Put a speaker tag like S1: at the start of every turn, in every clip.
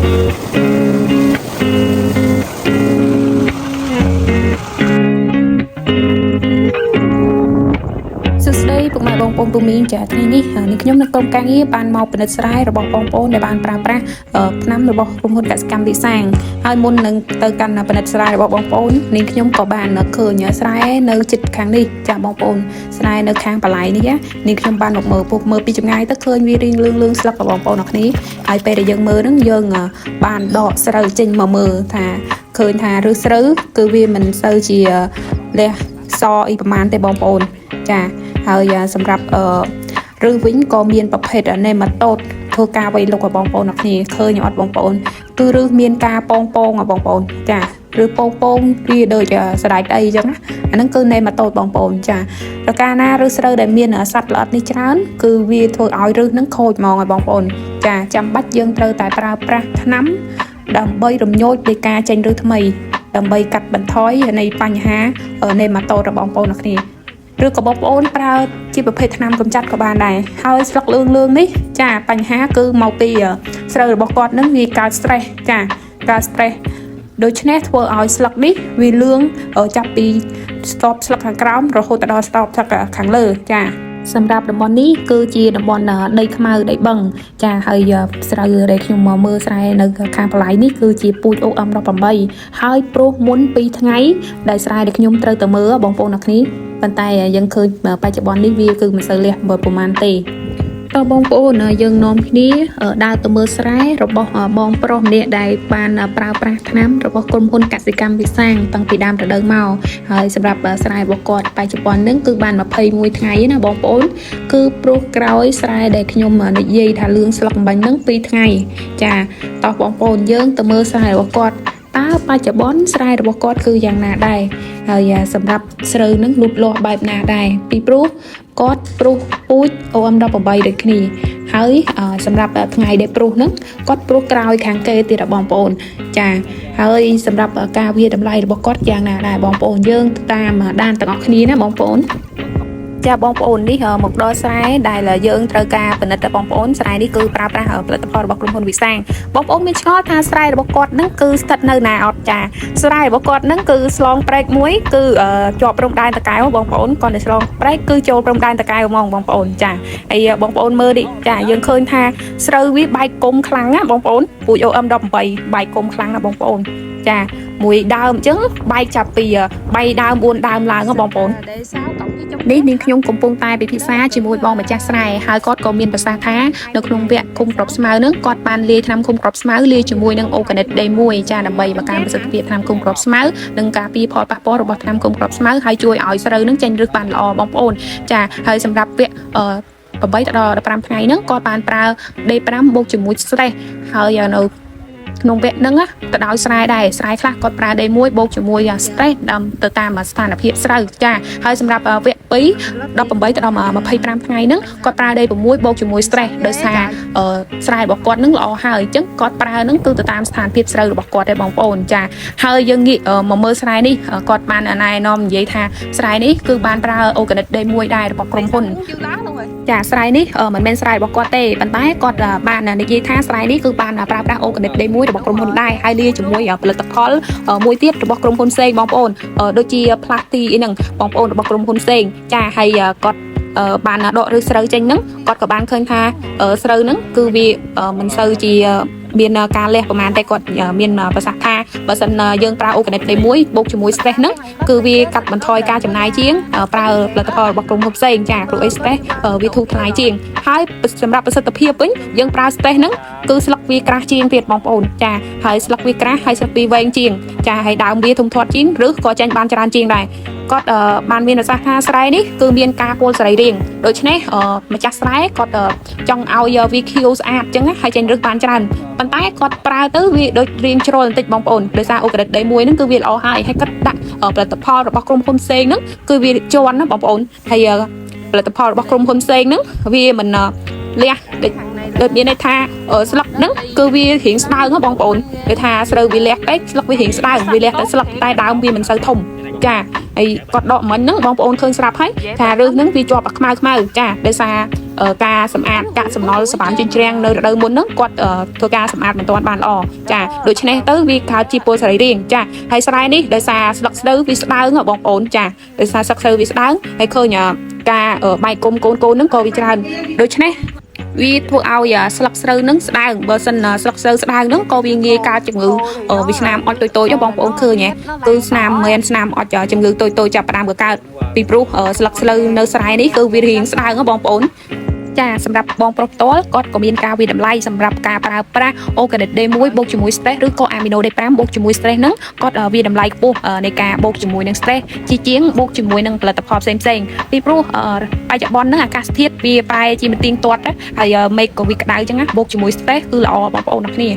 S1: សួស្តីពុកម៉ែបងប្អូនពូមីងចាថ្ងៃនេះនាងខ្ញុំនៅក្រុមការងារបានមកពិនិត្យស្រែរបស់បងប្អូនដែលបានប្រើប្រាស់ថ្នាំរបស់ក្រុមហ៊ុនកសិកម្មវិសាងហើយមុននឹងទៅកាន់ពិនិត្យស្រែរបស់បងប្អូននាងខ្ញុំក៏បានឃើញស្រែនៅជិតខាងនេះចាបងប្អូនស្រែនៅខាងបន្លែនេះណានាងខ្ញុំបានមកមើលពុកមើលពីចម្ងាយទៅឃើញវារៀងលឿងលឿងស្លឹករបស់បងប្អូនអរគ្នាហើយពេលដែលយើងមើលហ្នឹងយើងបានដកស្រូវចេញមកមើលថាឃើញថាឬស្រូវគឺវាមិនសូវជាលះសអីប្រហែលទេបងប្អូនចា ហើយសម្រាប់អឺឬវិញក៏មានប្រភេទនេម៉ាតូតធ្វើការវៃលុកឲ្យបងប្អូនអ្នកគ្នាឃើញអត់បងប្អូនគឺឬមានការពងពងឲ្យបងប្អូនចាឬពងពងវាដូចសណ្ដែកដីអញ្ចឹងណាអាហ្នឹងគឺនេម៉ាតូតបងប្អូនចាប្រការណាឬស្រូវដែលមានសត្វល្អិតនេះច្រើនគឺវាធ្វើឲ្យឫសហ្នឹងខូចហ្មងឲ្យបងប្អូនចាចាំបាច់យើងត្រូវតែប្រើប្រាស់ថ្នាំដើម្បីរំញោចនៃការចេញឫសថ្មីដើម្បីកាត់បន្ថយនៃបញ្ហានេម៉ាតូតរបស់បងប្អូនអ្នកគ្នា ឬក៏បងប្អូនប្រើជាប្រភេទថ្នាំកម្ចាត់ក៏បានដែរហើយស្លឹកលឿងលឿងនេះចាបញ្ហាគឺមកពីស្រូវរបស់គាត់នឹងវាកើត stress ចាកើត stress ដូច្នេះធ្វើឲ្យស្លឹកនេះវាលឿងចាប់ពីស្ទប់ស្លឹកខាងក្រោមរហូតដល់ស្ទប់ស្លឹកខាងលើចាសម្រាប់តំបន់នេះគឺជាតំបន់ដីខ្មៅដីបឹងចាហើយស្រូវដែលខ្ញុំមកមើលស្រែនៅខាងបន្លែនេះគឺជាពូជ OM18 ហើយព្រោះមុន2ថ្ងៃដែលស្រែដែលខ្ញុំត្រូវទៅមើលបងប្អូនអ្នកគ្នាប៉ុន្តែយើងឃើញបច្ចុប្បន្ននេះវាគឺមិនសូវលះបើប្រហែលទេតើបងប្អូនយើងនាំគ្នាដើរទៅមើលស្រែរបស់បងប្រុសម្នាក់ដែលបានប្រើប្រាស់ថ្នាំរបស់ក្រុមហ៊ុនកសិកម្មវិសាងតាំងពីដើមរដូវមកហើយសម្រាប់ស្រែរបស់គាត់បច្ចុប្បន្ននឹងគឺបាន21ថ្ងៃណាបងប្អូនគឺព្រោះក្រោយស្រែដែលខ្ញុំនិយាយថាលឿងស្លឹកអំបញ្ញនឹង2ថ្ងៃចាតោះបងប្អូនយើងទៅមើលស្រែរបស់គាត់តើបច្ចុប្បន្នស្រែរបស់គាត់គឺយ៉ាងណាដែរហើយសម្រាប់ស្រូវនឹងលូតលាស់បែបណាដែរពីព្រោះគាត់ព្រុសពូជ OM18 ដូចគ្នាហើយសម្រាប់ថ្ងៃដែលព្រុសហ្នឹងគាត់ព្រុសក្រោយខាងគេទៀតបងប្អូនចាហើយសម្រាប់ការវាតម្លៃរបស់គាត់យ៉ាងណាដែរបងប្អូនយើងតាមដានទាំងអស់គ្នាណាបងប្អូនចាបងប្អូននេះមកដល់ស្រែដែលយើងត្រូវការពិនិត្យបងប្អូនស្រែនេះគឺប្រើប្រាស់ផលិតផលរបស់ក្រុមហ៊ុនវិសាងបងប្អូនមានឆ្ងល់ថាស្រែរបស់គាត់នឹងគឺស្ថិតនៅណាអត់ចាស្រែរបស់គាត់នឹងគឺស្លងព្រែកមួយគឺជាប់ព្រំដែនតកែវបងប្អូនគាត់តែស្លងព្រែកគឺចូលព្រំដែនតកែវហ្មងបងប្អូនចាហើយបងប្អូនមើលនេះចាយើងឃើញថាស្រូវវាបែកគុំខ្លាំងណាបងប្អូនពូជ OM18 បែកគុំខ្លាំងណាបងប្អូនចាមួយដើមអញ្ចឹងបែកចាប់ពី3ដើម4ដើមឡើងបងប្អូននេះនាងខ្ញុំកំពុងតែពិភាក្សាជាមួយបងម្ចាស់ស្រែហើយគាត់ក៏មានប្រសាសន៍ថានៅក្នុងវគ្គឃុំក្របស្មៅនឹងគាត់បានលាយថ្នាំឃុំក្របស្មៅលាយជាមួយនឹងអូកានិត D1 ចាដើម្បីបង្កើនប្រសិទ្ធភាពថ្នាំឃុំក្របស្មៅនិងការពារផលប៉ះពាល់របស់ថ្នាំឃុំក្របស្មៅហើយជួយឲ្យស្រូវនឹងចេញឫសបានល្អបងប្អូនចាហើយសម្រាប់វគ្គអឺ8ទៅដល់15ថ្ងៃហ្នឹងគាត់បានប្រើ D5 បូកជាមួយ stress ហើយនៅក្នុងវគ្គហ្នឹងទៅដោយស្រែដែរស្រែខ្លះគាត់ប្រើ D1 បូកជាមួយ stress ដើម្បីទៅតាមស្ថានភាពស្រូវចាហើយសម្រាប់វគ្គ2 18ទៅដល់25ថ្ងៃហ្នឹងគាត់ប្រើ D6 បូកជាមួយ stress ដោយសារស្រែរបស់គាត់ហ្នឹងល្អហើយអញ្ចឹងគាត់ប្រើហ្នឹងគឺទៅតាមស្ថានភាពស្រូវរបស់គាត់ដែរបងប្អូនចាហើយយើងងាកមកមើលស្រែនេះគាត់បានណែនាំនិយាយថាស្រែនេះគឺបានប្រើ Organic D1 ដែររបស់ក្រុមហ៊ុនចាស្រែនេះមិនមែនស្រែរបស់គាត់ទេប៉ុន្តែគាត់បាននិយាយថាស្រែនេះគឺបានប្រើប្រាស់ Organic D1 របស់ក្រុមហ៊ុនដែរហើយលាយជាមួយផលិតផលមួយទៀតរបស់ក្រុមហ៊ុនផ្សេងបងប្អូនដូចជាផ្លាស្ទីអីហ្នឹងបងប្អូនរបស់ក្រុមហ៊ុនផ្សេងចាហើយគាត់បានដកឫសស្រូវចេញហ្នឹងគាត់ក៏បានឃើញថាស្រូវហ្នឹងគឺវាមិនសូវជាមានការលះប្រហែលតែគាត់មានប្រសាសន៍ថាបើសិនយើងប្រើ Organic D1 បូកជាមួយ stress ហ្នឹងគឺវាកាត់បន្ថយការចំណាយជាងប្រើផលិតផលរបស់ក្រុមហ៊ុនផ្សេងចាព្រោះអី stress វាធូរថ្លៃជាងហើយសម្រាប់ប្រសិទ្ធភាពវិញយើងប្រើ stress ហ្នឹងគឺស្លឹកវាក្រាស់ជាងទៀតបងប្អូនចាហើយស្លឹកវាក្រាស់ហើយស្លឹកវាវែងជាងចាហើយដើមវាធំធាត់ជាងឬក៏ចេញបានច្រើនជាងដែរគាត់បានមានប្រសាសន៍ថាស្រែនេះគឺមានការពុលសរីរាង្គដូច្នេះម្ចាស់ស្រែគាត់ចង់ឲ្យវាខៀវស្អាតអញ្ចឹងហើយចេញឫសបានច្រើនប៉ុន្តែគាត់ប្រើទៅវាដូចរៀងជ្រុលបន្តិចបងប្អូនដោយសារអូក្រិត D1 ហ្នឹងគឺវាល្អហើយហើយគាត់ដាក់ផលិតផលរបស់ក្រុមហ៊ុនផ្សេងហ្នឹងគឺវាជន់ណាបងប្អូនហើយផលិតផលរបស់ក្រុមហ៊ុនផ្សេងហ្នឹងវាមិនលះដូចមានន័យថាស្លឹកហ្នឹងគឺវារៀងស្ដើងបងប្អូនគេថាស្រូវវាលះពេកស្លឹកវារៀងស្ដើងវាលះតែស្លឹកតែដើមវាមិនសូវធំ ចាហើយគាត់ដកមិញហ្នឹងបងប្អូនឃើញស្រាប់ហើយថារឹសហ្នឹងវាជាប់អាខ្មៅខ្មៅចាដោយសារការសម្អាតកាកសំណល់សម្បានចិញ្ច្រាំងនៅរដូវមុនហ្នឹងគាត់ធ្វើការសម្អាតមិនទាន់បានល្អចាដូច្នេះទៅវាកើតជាពុលសរីរាង្គចាហើយស្រែនេះដោយសារស្លឹកស្រូវវាស្ដើងហ៎បងប្អូនចាដោយសារស្លឹកស្រូវវាស្ដើងហើយឃើញការបែកគុំកូនកូនហ្នឹងក៏វាច្រើនដូច្នេះវាធ្វើឲ្យស្លឹកស្រូវនឹងស្ដើងបើសិនស្លឹកស្រូវស្ដើងហ្នឹងក៏វាងាយកើតជំងឺវាស្នាមអុចតូចៗបងប្អូនឃើញហ៎គឺស្នាមមែនស្នាមអុចជំងឺតូចៗចាប់ផ្ដើមក៏កើតពីព្រោះស្លឹកស្រូវនៅស្រែនេះគឺវារៀងស្ដើងបងប្អូនចាសម្រាប់បងប្រុសផ្ទាល់គាត់ក៏មានការវាតម្លៃសម្រាប់ការប្រើប្រាស់ Organic D1 បូកជាមួយ stress ឬក៏ Amino D5 បូកជាមួយ stress ហ្នឹងគាត់វាតម្លៃខ្ពស់នៃការបូកជាមួយនឹង stress ជាជាងបូកជាមួយនឹងផលិតផលផ្សេងផ្សេងពីព្រោះបច្ចុប្បន្នហ្នឹងអាកាសធាតុវាប្រែជាមិនទៀងទាត់ហើយមេឃក៏វាក្តៅចឹងណាបូកជាមួយ stress គឺល្អបងប្អូនអរគ្នា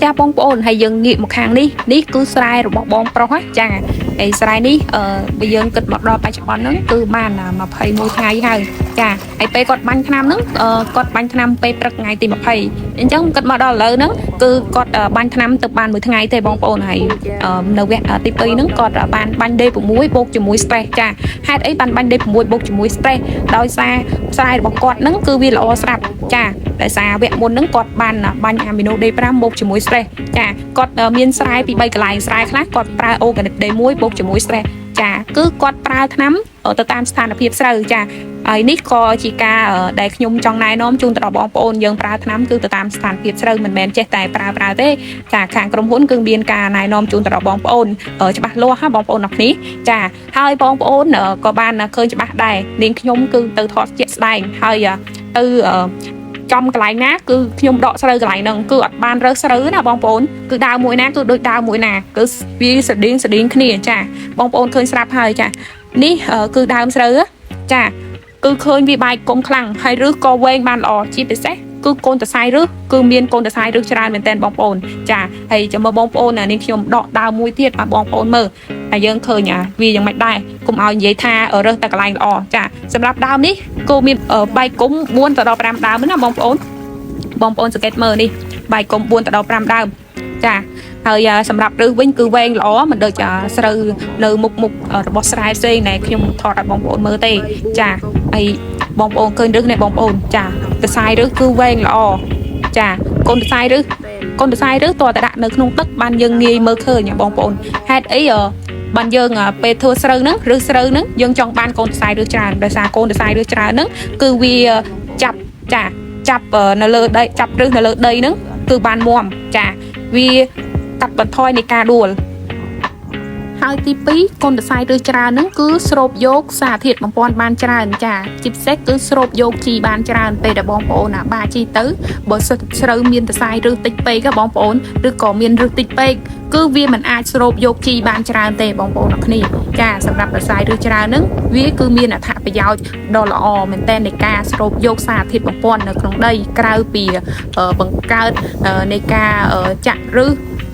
S1: ចាបងប្អូនហើយយើងងាកមកខាងនេះនេះគឺស្រែរបស់បងប្រុសចាហើយស្រែនេះអឺបើយើងគិតមកដល់បច្ចុប្បន្នហ្នឹងគឺបាន21ថ្ងៃហើយចាហើយពេលគាត់បាញ់ថ្នាំហ្នឹងគាត់បាញ់ថ្នាំពេលព្រឹកថ្ងៃទី20អញ្ចឹងគិតមកដល់ឥឡូវហ្នឹងគឺគាត់បាញ់ថ្នាំទៅបានមួយថ្ងៃទេបងប្អូនហើយនៅវគ្គទី2ហ្នឹងគាត់បានបាញ់ D6 បូកជាមួយ stress ចាហេតុអីបានបាញ់ D6 បូកជាមួយ stress ដោយសារស្រែរបស់គាត់ហ្នឹងគឺវាល្អស្រាប់ចាដោយសារវគ្គមុនហ្នឹងគាត់បានបាញ់ amino D5 បូកជាមួយ stress ចាគាត់មានស្រែពី3កន្លែងស្រែខ្លះគាត់ប្រើ organic D1 បូកជាមួយ stress ចាគឺគាត់ប្រើថ្នាំទៅតាមស្ថានភាពស្រូវចាហើយនេះក៏ជាការដែលខ្ញុំចង់ណែនាំជូនទៅដល់បងប្អូនយើងប្រើថ្នាំគឺទៅតាមស្ថានភាពស្រូវមិនមែនចេះតែប្រើប្រើទេចាខាងក្រុមហ៊ុនគឺមានការណែនាំជូនទៅដល់បងប្អូនច្បាស់លាស់ហ่าបងប្អូនអរគ្នាចាហើយបងប្អូនក៏បានឃើញច្បាស់ដែរនាងខ្ញុំគឺទៅថតជាក់ស្ដែងហើយទៅចំកន្លែងណាគឺខ្ញុំដកស្រូវកន្លែងហ្នឹងគឺអត់បានរើសស្រូវណាបងប្អូនគឺដើមមួយណាគឺដូចដើមមួយណាគឺវាស្តៀងស្តៀងគ្នាចាបងប្អូនឃើញស្រាប់ហើយចានេះគឺដើមស្រូវចាគឺឃើញវាបែកគុំខ្លាំងហើយឬក៏វែងបានល្អជាពិសេសគឺកូនតសៃរឹសគឺមានកូនតសៃរឹសច្រើនមែនតើបងប្អូនចាហើយចាំមើលបងប្អូននាងខ្ញុំដកដើមមួយទៀតឲ្យបងប្អូនមើលហើយយើងឃើញវាយ៉ាងម៉េចដែរកុំឲ្យនិយាយថារើសតែកន្លែងល្អចាសម្រាប់ដើមនេះគោមានបែកគុំ4ទៅដល់5ដើមណាបងប្អូនបងប្អូនសង្កេតមើលនេះបែកគុំ4ទៅដល់5ដើមចាហើយសម្រាប់រឹសវិញគឺវែងល្អមិនដូចស្រូវនៅមុខមុខរបស់ស្រែផ្សេងដែលខ្ញុំថតឲ្យបងប្អូនមើលទេចាហើយបងប្អូនឃើញរឹសនេះបងប្អូនចាតសៃរឹសគឺវែងល្អចាកូនតសៃរឹសកូនតសៃរឹសតើតដាក់នៅក្នុងទឹកបានយើងងាយមើលឃើញបងប្អូនហេតុអីបានយើងពេលធ្វើស្រូវហ្នឹងឬស្រូវហ្នឹងយើងចង់បានកូនតសៃរឹសច្រើនដោយសារកូនតសៃរឹសច្រើនហ្នឹងគឺវាចាប់ចាចាប់នៅលើដីចាប់រឹសនៅលើដីហ្នឹងគឺបានមាំចាវាកាត់បន្ថយនៃការដួលហើយទី2កូនសរសៃឬច្រើនហ្នឹងគឺស្រូបយកសារធាតុបំពន់បានច្រើនចាជាពិសេសគឺស្រូបយកជីបានច្រើនពេលដែលបងប្អូនណាបាជីទៅបើសិស្រូវមានសរសៃឬតិចពេកបងប្អូនឬក៏មានឫសតិចពេកគឺវាមិនអាចស្រូបយកជីបានច្រើនទេបងប្អូនអរគ្នាចាសម្រាប់សរសៃឬច្រើនហ្នឹងវាគឺមានអត្ថប្រយោជន៍ដ៏ល្អមែនទែននៃការស្រូបយកសារធាតុបំពន់នៅក្នុងដីក្រៅពីបង្កើតនៃការចាក់ឫស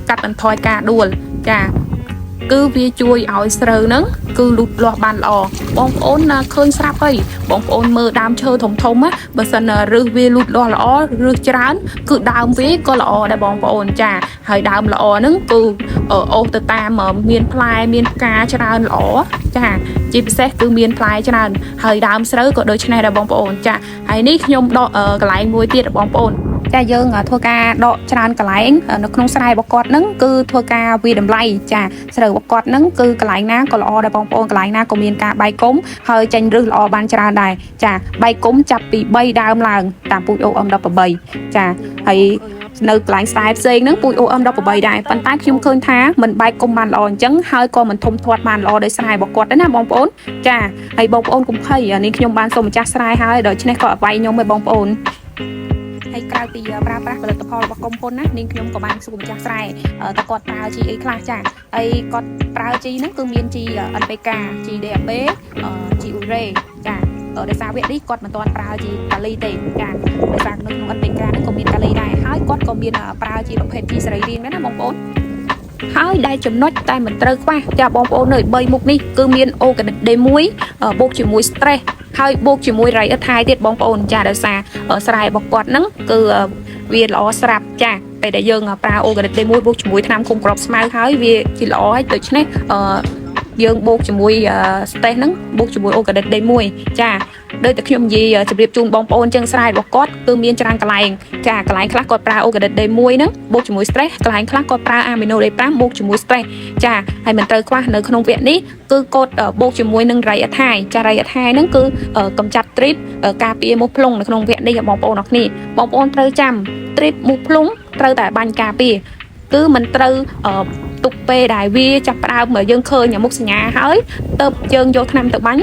S1: កាត់បន្ថយការដួលចាគឺវាជួយឲ្យស្រូវហ្នឹងគឺលូតលាស់បានល្អបងប្អូនឃើញស្រាប់ហើយបងប្អូនមើលដើមឈើធំធំណាបើសិនឫសវាលូតលាស់ល្អឫសច្រើនគឺដើមវាក៏ល្អដែរបងប្អូនចាហើយដើមល្អហ្នឹងគឺអូសទៅតាមមានផ្លែមានផ្កាច្រើនល្អចាជាពិសេសគឺមានផ្លែច្រើនហើយដើមស្រូវក៏ដូចនេះដែរបងប្អូនចាហើយនេះខ្ញុំដកកន្លែងមួយទៀតបងប្អូនចាយើងធ្វើការដកច្រើនកន្លែងនៅក្នុងស្រែរបស់គាត់ហ្នឹងគឺធ្វើការវាតម្លៃចាស្រូវរបស់គាត់ហ្នឹងគឺកន្លែងណាក៏ល្អដែរបងប្អូនកន្លែងណាក៏មានការបែកគុំហើយចេញរឹសល្អបានច្រើនដែរចាបែកគុំចាប់ពី3ដើមឡើងតាមពូជ OM 18ចាហើយនៅកន្លែងស្រែផ្សេងហ្នឹងពូជ OM 18ដែរប៉ុន្តែខ្ញុំឃើញថាមិនបែកគុំបានល្អអញ្ចឹងហើយក៏មិនធំធាត់បានល្អដោយស្រែរបស់គាត់ដែរណាបងប្អូនចាហើយបងប្អូនកុំភ័យនេះខ្ញុំបានសូមម្ចាស់ស្រែហើយដូច្នេះក៏អវាយខ្ញុំឯងបងប្អូនហើយក្រៅពីប្រើប្រាស់ផលិតផលរបស់ក្រុមហ៊ុនណានាងខ្ញុំក៏បានសួរម្ចាស់ស្រែតើគាត់ប្រើជីអីខ្លះចាហើយគាត់ប្រើជីហ្នឹងគឺមានជី NPK ជី DAP ជីអ៊ូរ៉េចាដោយសារវគ្គនេះគាត់មិនទាន់ប្រើជីកាលីទេចាដោយសារនៅក្នុង NPK ហ្នឹងក៏មានកាលីដែរហើយគាត់ក៏មានប្រើជាប្រភេទជីសរីរាង្គដែរណាបងប្អូនហើយដែលចំណុចតែមិនត្រូវខ្វះចាបងប្អូននៅ3មុខនេះគឺមាន organic D1 បូកជាមួយ stress ហើយបូកជាមួយរៃអិតថៃទៀតបងប្អូនចាដោយសារស្រែរបស់គាត់ហ្នឹងគឺវាល្អស្រាប់ចាពេលដែលយើងប្រើ organic D1 បូកជាមួយថ្នាំគុំក្របស្មៅហើយវាជាល្អហើយដូច្នេះអឺ យើងបូកជាមួយ stress ហ្នឹងបូកជាមួយ organic D1 ចាដូចតែខ្ញុំនិយាយជម្រាបជូនបងប្អូនចឹងស្រែរបស់គាត់គឺមានច្រើនកន្លែងចាកន្លែងខ្លះគាត់ប្រើ organic D1 ហ្នឹងបូកជាមួយ stress កន្លែងខ្លះគាត់ប្រើ amino D5 បូកជាមួយ stress ចាហើយមិនត្រូវខ្វះនៅក្នុងវគ្គនេះគឺគាត់បូកជាមួយនឹងរៃអថៃចារៃអថៃហ្នឹងគឺកម្ចាត់ទ្រីបការពារមូសភ្លុងនៅក្នុងវគ្គនេះបងប្អូនអរគ្នាបងប្អូនត្រូវចាំទ្រីបមូសភ្លុងត្រូវតែបាញ់ការពារគឺមិនត្រូវទុកពេលដែលវាចាប់ផ្ដើមយើងឃើញមុខសញ្ញាហើយទៅយើងយកថ្នាំទៅបាញ់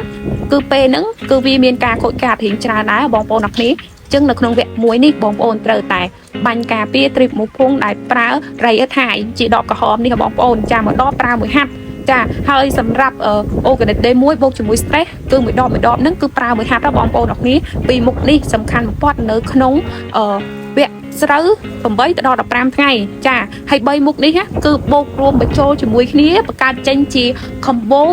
S1: គឺពេលហ្នឹងគឺវាមានការខូចខាតរៀងច្រើនដែរបងប្អូនអរគ្នាចឹងនៅក្នុងវគ្គមួយនេះបងប្អូនត្រូវតែបាញ់ការពារទ្រីបមូសភុងដែលប្រើរៃអថៃជាដបក្រហមនេះបងប្អូនចាមួយដបប្រើមួយហាត់ចាហើយសម្រាប់ organic D1 បូកជាមួយ stress គឺមួយដបមួយដបហ្នឹងគឺប្រើមួយហាត់ដល់បងប្អូនអរគ្នាពីមុខនេះសំខាន់បំផុតនៅក្នុងអឺវគ្គស្រូវ8ទៅដល់15ថ្ងៃចាហើយ3មុខនេះគឺបូករួមបញ្ចូលជាមួយគ្នាបង្កើតចេញជា combo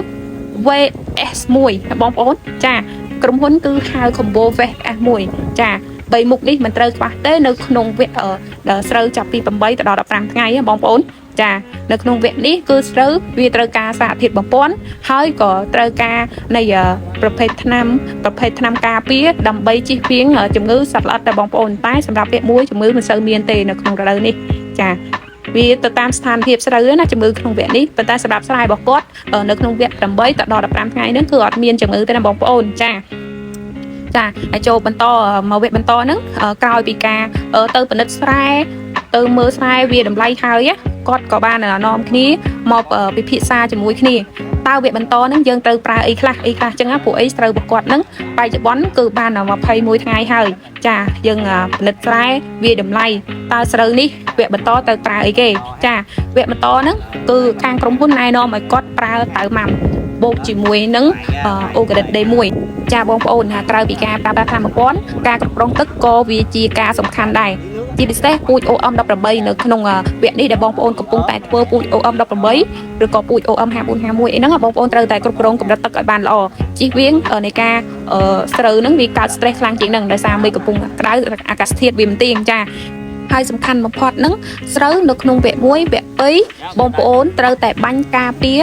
S1: VS1 បងប្អូនចាក្រុមហ៊ុនគឺហៅ combo VS1 ចាបីមុខនេះមិនត្រូវខ្វះទេនៅក្នុងវគ្គស្រូវចាប់ពី8ទៅដល់15ថ្ងៃបងប្អូនចានៅក្នុងវគ្គនេះគឺស្រូវវាត្រូវការសារធាតុបំពន់ហើយក៏ត្រូវការនៃប្រភេទថ្នាំប្រភេទថ្នាំការពារដើម្បីជៀសវាងជំងឺសត្វល្អិតតែបងប្អូនតែសម្រាប់វគ្គ1ជំងឺមិនសូវមានទេនៅក្នុងរដូវនេះចាវាទៅតាមស្ថានភាពស្រូវណាជំងឺក្នុងវគ្គនេះប៉ុន្តែសម្រាប់ស្រែរបស់គាត់នៅក្នុងវគ្គ8ទៅដល់15ថ្ងៃហ្នឹងគឺអត់មានជំងឺទេណាបងប្អូនចាចាហើយចូលបន្តមកវគ្គបន្តហ្នឹងក្រោយពីការទៅពិនិត្យស្រែទៅមើលស្រែវាតម្លៃហើយគាត់ក៏បាននាំគ្នាមកពិភាក្សាជាមួយគ្នាតើវគ្គបន្តហ្នឹងយើងត្រូវប្រើអីខ្លះអីខ្លះចឹងណាពួកអីស្រូវប្រកួតហ្នឹងបច្ចុប្បន្នគឺបាន21ថ្ងៃហើយចាយើងពិនិត្យស្រែវាតម្លៃតើស្រូវនេះវគ្គបន្តទៅប្រើអីគេចាវគ្គបន្តហ្នឹងគឺខាងក្រុមហ៊ុនណែនាំឲ្យគាត់ប្រើតៅម៉ាំបូកជាមួយនឹងអូកាឌិត D1 ចាបងប្អូនថាក្រៅពីការប្រើប្រាស់ថ្នាំបំពន់ការគ្រប់គ្រងទឹកក៏វាជាការសំខាន់ដែរជាពិសេសពូជ OM18 នៅក្នុងវគ្គនេះដែលបងប្អូនកំពុងតែធ្វើពូជ OM18 ឬក៏ពូជ OM 5451អីហ្នឹងបងប្អូនត្រូវតែគ្រប់គ្រងកម្រិតទឹកឲ្យបានល្អជៀសវាងនៃការស្រូវហ្នឹងវាកើត stress ខ្លាំងជាងហ្នឹងដោយសារមេឃកំពុងក្តៅអាកាសធាតុវាមិនទៀងចាហើយសំខាន់បំផុតហ្នឹងស្រូវនៅក្នុងវគ្គ1វគ្គ2បងប្អូនត្រូវតែបាញ់ការពារ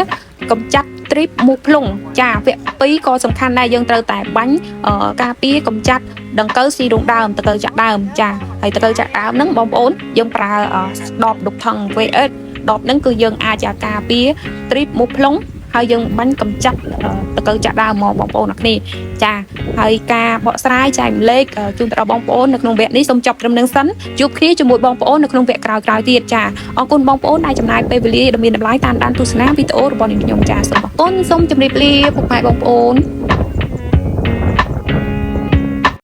S1: កម្ចាត់ទ្រីបមូសភ្លុងចាវគ្គ2ក៏សំខាន់ដែរយើងត្រូវតែបាញ់ការពារកម្ចាត់ដង្កូវស៊ីរោងដើមដង្កូវចាក់ដើមចាហើយដង្កូវចាក់ដើមហ្នឹងបងប្អូនយើងប្រើដបដុកថង VS ដបហ្នឹងគឺយើងអាចការពារទ្រីបមូសភ្លុងហើយយើងបាញ់កម្ចាត់ដង្កូវចាក់ដើមមកបងប្អូនអរគ្នាចាហើយការបកស្រាយចែកម្លែកជូនទៅដល់បងប្អូននៅក្នុងវគ្គនេះសូមចប់ត្រឹមនឹងសិនជួបគ្នាជាមួយបងប្អូននៅក្នុងវគ្គក្រោយៗទៀតចាអរគុណបងប្អូនដែលចំណាយពេលវេលាដ៏មានតម្លៃតាមដានទស្សនាវីដេអូរបស់នាងខ្ញុំចាសូមអរគុណសូមជម្រាបលាពុកម៉ែបងប្អូន។